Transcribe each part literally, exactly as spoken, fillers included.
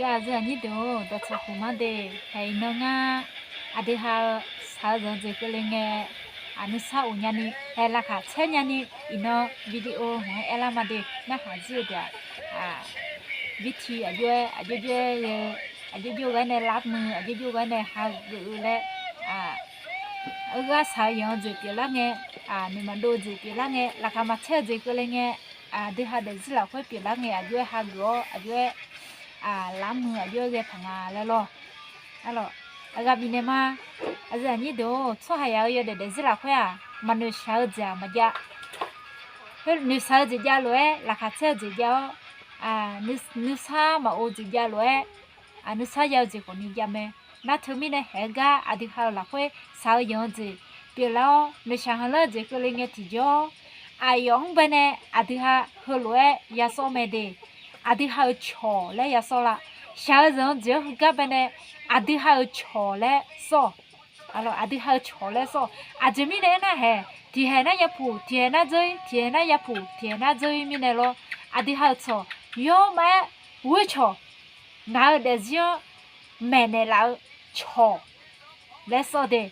Aqyuif aqnyir deuq-or, dawqtawq khof mar de. Hae iqnan ngar aqdui ha-eu shaq-eu zanq-eu jeq keuvle ngae, aq nuisar of nyani, hae laqkhaq caer nyani, iqnan video hmq-anr aerlar ma de. Narhaq jir-eu deuq-aq, viti aqjox-aer aqjox jov-aer ghae-eu, aqjox jov ghae nae lavmuiq, aqjox jov ghae nae hageuf-eu laer, aq, ghar shaq-eu yanq-eu jeq pyeuflar ngae, aq, noeq maqdov-eu jeq pyeuflar ngae, laqkhaq maqcaer-eu jeq keuvle ngae, aqdui ha daefzir lafkhoer pyeuflar ngae, aqjox-aer hageuf-awr, aqjox-aer lavmuiq, aqjox-aer ghae paq nga laer lawr. Arlawq, aqghaq bifnaeq ma. Aqyuif aqnyir deuq-or, tsawrhaq yaq-eu yawdaef daefzir lafkhoer-aq, maqnoeq shaq-eu jeq-aq maqjav. Noeq shaq-eu jeq jav lof-aer laqkhaq caer-eu jeq jav-awr, nuisar maqov jeq jav lof-aer, aq, nuisar ya-eu jeq khawfni jav mae. Nar teumirnae haeq-eu gar aqdui ha-euq lafkhoer shaq-eu yanq-eu jeq pyeuflar-awr, noeqshaq hanqlar-eu jeq keuvle ngae tiqjawr, aqyawf-anr baenae aqdui ha heulof-aer yasawr mae de. Aqdui ha-euq cawq laer yasawr la. Shaq-eu zanq-eu jeq-anr heugar baenae aqdui ha-euq cawq laer sawr-awq. Aqlawq, aqdui ha-eu cawq laer sawr-awq. Aqjeq mirnae aernar haeq, tiqhaeq nar yapuq, tiqhaeq nar dzeur-ir, tiqhaeq nar yapuq, tiqhaeq nar dzeur-ir mirnae lawr, aqdui ha-euq cawq yawr maqaer ghoer cawq, ngaq-euq daefzir-anr maeqnaeq laf-eu cawq laer sawr de.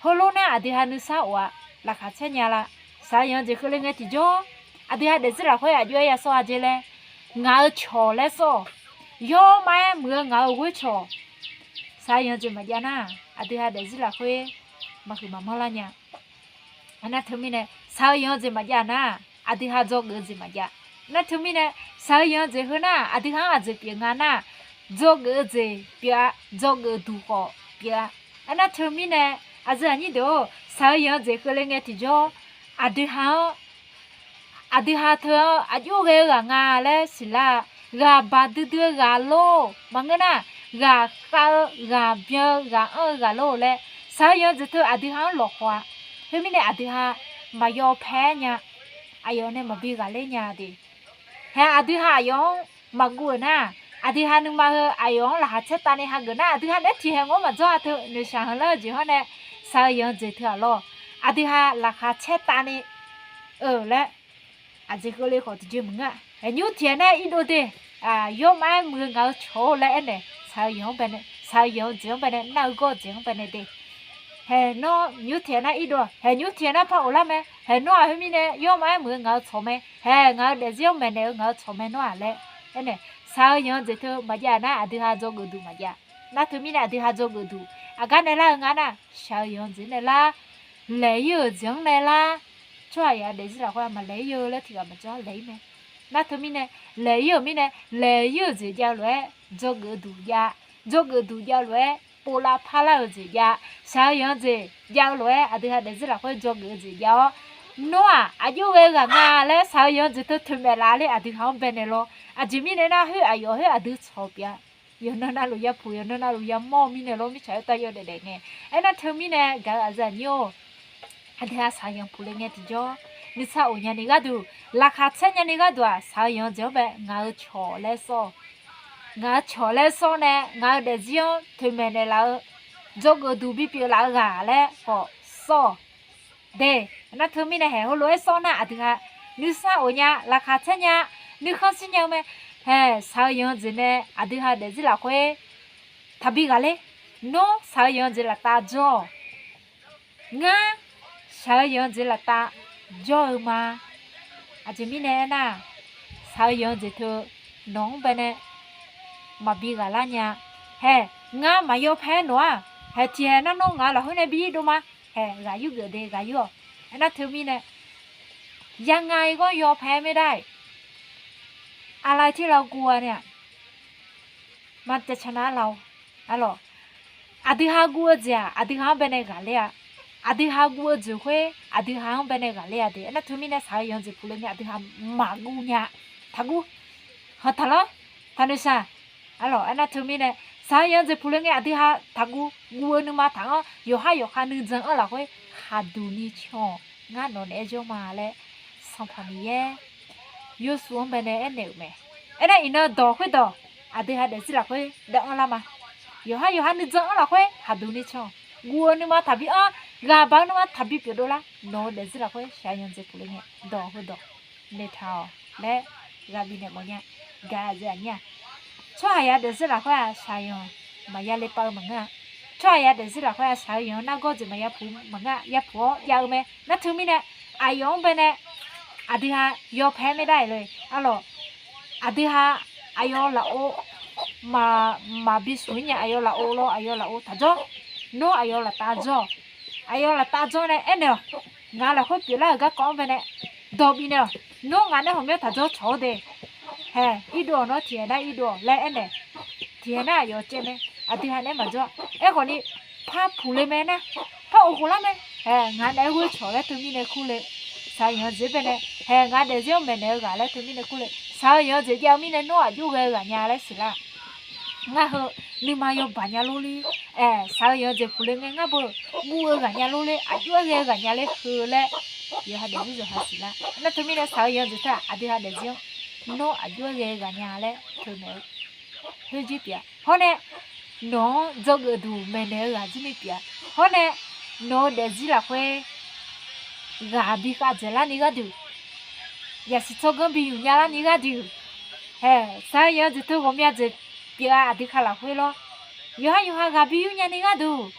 Heulof nar aqdui ha nuisar of-a, laqkhaq caer nya la. Shaq-eu yanq-eu jeq keuvle ngae tiqjawr, aqdui ha daefzir lafkhoer aqjox-aer yasawr-a jeq laer, ngaq-euq cawq laer sawr-awq. Yawr maqaer muiq-eu ngaq-euq ghoer cawq. Shaq-eu yanq-eu jeq maqjav nar, aqdui ha daefzir lafkhoer maqhuiq maqmanr lar nya. Aernar teumirnae shaq-eu yanq-eu jeq maqjav nar, aqdui ha dzawgeuf-eu jeq maqjav. Nar teumirnae shaq-eu yanq-eu jeq heu nar, aqdui ha-anr aqjeq pyeuf nga nar, dzawgeuf-eu jeq pyeuf-a, dzawgeuf duq khawf pyeuf-a. Aernar teumirnae aqyuif aqnyir deuq-or, shaq-eu yanq-eu jeq keuvle ngae tiqjawr, aqdui ha-anr aqdui ha teu-anr aqjox ghae-eu ghaq nga laer siqlar-a. Ghaq baq duidui-eu ghaq lor. Maqngeur nar, ghaq khav-eu, ghaq byan-eu, ghaq anr-eu ghaq lor laer, shaq-eu yanq-eu jeq teu aqdui ha-anr lawqkhawf-a. Khoermirnae aqdui ha maqyaw paer nya. Aqyawf nae maqbi ghaqler nya de. Hae aqdui ha aqyawf-anr maqguv-euq nar, aqdui ha nuima heu aqyawf-anr laqkhaq caer tavni hageuf nar, aqdui ha naeq-aer tiqhaeq ngawr maqdzawr-a teu noeqshaq hanqlar-eu jeq hawr nae, shaq-eu yanq-eu jeq teu-aq lawr, aqdui ha laqkhaq caer tavni-eu laer, aqjeq keuvle khawf tiqjeq maqngeur-a. Haeqnymr tiqhaeq nar irdov de, yawr maqaer muiq-eu ngaq-euq cawq-or laer aernaeq, shaq-eu yanq-anr baenae, shaq-eu yanq-eu jeq-anr baenae, nar-eu gawr-eu jeq-anr baenae de. Haeq nawr nymr tiqhaeq nar irdov-aq, haeqnymr tiqhaeq nar par of lar mae. Haeq nawr-aq khoermirnae yawr maqaer muiq-eu ngaq-euq cawq mae. Haeq ngaq-euq daefzir-anr maeqnaeq-eu ngaq-euq cawq mae nawr-aq laer aernaeq, shaq-eu yanq-eu jeq teu maqjav nar, aqdui ha dzawgeuf duq maqjav. Nar teumirnae aqdui ha dzawgeuf duq aqgar naeq lar-eu nga nar, shaq-eu yanq-eu jeq nae lar, laeq-ir-euq jeq-anr nae lar. Tsawrhaq yaq-eu daefzir lafkhoer maqlaeq-ir-eu laer tiqghaq maqjawr laeq-ir mae. Nar teumirnae laeq-ir-euq mirnae, laeq-ir-euq jeq jav-eu lof-aer dzawgeuf duq jav, dzawgeuf duq jav-eu lof-aer povlav parlar-euq jeq jav, shaq-eu yanq-eu jeq jav-eu lof-aer aqdui ha daefzir lafkhoer dzawgeuf-eu jeq jav-awr, nawr-aq aqjox ghae-eu ghaq nga laer shaq-eu yanq-eu jeq teu toeqmaeq laf ler aqdui ha-anr baenae lawr. Aqjeq mirnae nar, khoer aqyawf khoer aqdui tsawq pyeuf-a. Yawqnan navluf ya puq, yawqnan navluf ya mawr-eu mirnae lawr, mirtsaq khoertav yawdaef daef ngae. Aernar teumirnae gaq-eu aqyuif aqnyir-or, aqdui ha shaq-eu yanq puq le ngae tiqjawr, nuisar of nyani gharduq, laqkhaq caer nyani gharduq-aq, shaq-eu yanq-eu jeq-anr bae ngaq-euq cawq laer sawr-awq. Ngaq-euq cawq laer sawr nae ngaq-euq daefzir-anr toeqmaeq naeqlaf-eu, dzawgeuf duq bipyeuf laf-eu ghaq laer khawf sawr-awq. De, nar teumirnae haeq heulof-aer sawr nar aqdui ha nuisar of nya, laqkhaq caer nya, nuikhanr shir nya-eu mae. Haeq shaq-eu yanq-eu jeq nae aqdui ha daefzir lafkhoer taqbi ghaqler. Nawr shaq-eu yanq-eu jeq laftav jawr-awq. Ngar shaq-eu yanq-eu jeq laftav jawr-eu ma. Aqjeq mirnae aernar, shaq-eu yanq-eu jeq teu nawq-anr baenae maqbi ghaqlar nya. Haeq ngar maqyaw paer nawq-aq, haeq tiqhaeq nar nawr ngaq-eu lafkhoer nae bi irdov ma. Haeq ghaq yurgeuf de ghaq yur-awq. Aernar teumirnae yanga-ir gawr yaw paer maerdar-iq, aqlaf tirlaf guv-a nae-aq, maqcav caq nav-ar laf-awr, arlawq, aqdui ha guv-eu jeq-aq aqdui ha-anr baenae ghaqler-a. Aqdui ha guv-eu jeq khoer aqdui ha-anr baenae ghaqler-a de. Aernar teumirnae shaq-eu yanq-eu jeq puq le ngae aqdui ha maqguv nya. Taqguv. Hanq taqlanr. Taqnoeq shaq. Arlawq, aernar teumirnae shaq-eu yanq-eu jeq puq le ngae aqdui ha taqguv. Guv-eu nuima taq-anr yawqhar yawqha nuijan-anr lafkhoer khaqduq ni can-awq. Ngar nawq naeq-aer jawr ma laer Sanqpaq Miqyaer Yawsuf-anr baenae aernaeq-euq mae. Aernar iqnan dawq khoerdawq aqdui ha daefzir lafkhoer dav-anr lar ma. Yawqhar yawqha nuijan-anr lafkhoer khaqduq ni can-awq. Guv-eu nuima taqbi anr, ghaqbaq-eu nuima taqbi pyeuf dovlar. Nawq-eu daefzir lafkhoer shaq-eu yanq-eu jeq puq le ngae dawq heudawq naeqtaq-awq laer ghaq bifnaeq mawf nya. Gaq-eu aqyuif aqnyir-aq, Tsawrhaq ya daefzir lafkhoer-aq shaqyanq maqya le pav-eu maqngeur-a. Tsawrhaq ya daefzir lafkhoer-aq shaq-eu yanq-anr nargawr jeq maqya puq maqngeur-a, ya puq-awr jav-eu mae. Nar teumirnae, aqyawf-anr baenae aqdui ha yawpae-aer maerdar-iq le. Arlawq, aqdui ha aqyawf lafov maq, maqbi smq-ir nya, aqyawf lafov lawr, aqyawf lafov taqjawr. Nawr aqyawf laftav jawr-awq. Aqyawf laftav jawr nae aernaeq-awq. Ngaq lafkhoer pyeuflar-euq garkawv-anr baenae dawq bifnaeq-awq. Nawr ngaq nae hawqmyanr taqjawr cawq-awr de. Hae, irdov-awq, nawr tiqhaeq nar irdov-awq laer aernaeq. Tiqhaeq nar aqyawf caev mae. Aqdui ha naeq-aer maqjawr. Aerkhawf ni, par puq le mae nar, par of khof lar mae. Hae, ngaq naeq-aer ghoer cawq laer teumirnae kur le. Shaq-eu yanq-eu jeq baenae, hae, ngaq daefzir-anr maeqnaeq-eu ghaq laer teumirnae kur le. Shaq-eu yanq-eu jeq jav-eu mirnae nawr aqjox ghae-eu ghaq nya laer siqlar. Ngar heu nuima yawbaq nya lor ler. Aer, shaq-eu yanq-eu jeq puq le ngae ngar beu guv-eu ghaq nya lor ler, aqjox-aer ghae-eu ghaq nya ler heu laer yawqha daefzir yawqha siqlar. Nar teumirnae shaq-eu yanq-eu jeq teu-aq aqdui ha daefzir-anr nawr aqjox-aer ghae-eu ghaq nya laer teunaeq-eu khoerjir pyeuf-a. Hawr nae nawq-anr dzawgeuf duq maeqnaeq-eu ghaq jir ni pyeuf-a. Hawr nae nawq-eu daefzir lafkhoer ghaq bi khav dzaeqlar ni gharduq, yasiq tsawrganr bi yuf nya lar ni gharduq, hae, shaq-eu yanq-eu jeq teu ghawqmya jeq pyeuf-a. Aqdui ha lafkhoer lawr, yawqha yawqha ghaq bi yur nya ni gharduq,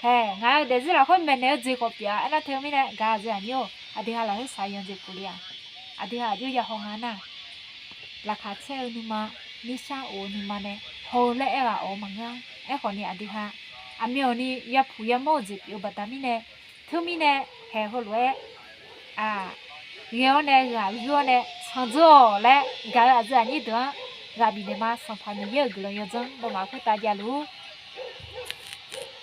hae, ngaq-eu daefzir lafkhoer maeqnaeq-eu jeq khawf pyeuf-a. Aernar teumirnae gaq-eu aqyuif aqnyir-or, aqdui ha lafkhoer shaq-eu yanq-eu jeq puq le-aq, aqdui ha aqjox ya haw nga nar, laqkhaq caer-eu nuima, mirtsaq of-eu nuima nae haw-eu laer aer ghaq awq-eu maqngeur-a. Aerkhawf ni aqdui ha aqmyanni yapuq yamawr-eu jeq pyeuf-eu baqda mirnae, teumirnae haeq heulof-aer ghae-awr nae ghaq yur-awr nae sanqdzeur-awq laer gaq-eu aqyuif aqnyir deuq-anr ghaq bifnaeq ma. Sanqpaq Miqyaer-euq guiqlanq yawdzanr nawmaf khoertav javluf-ur.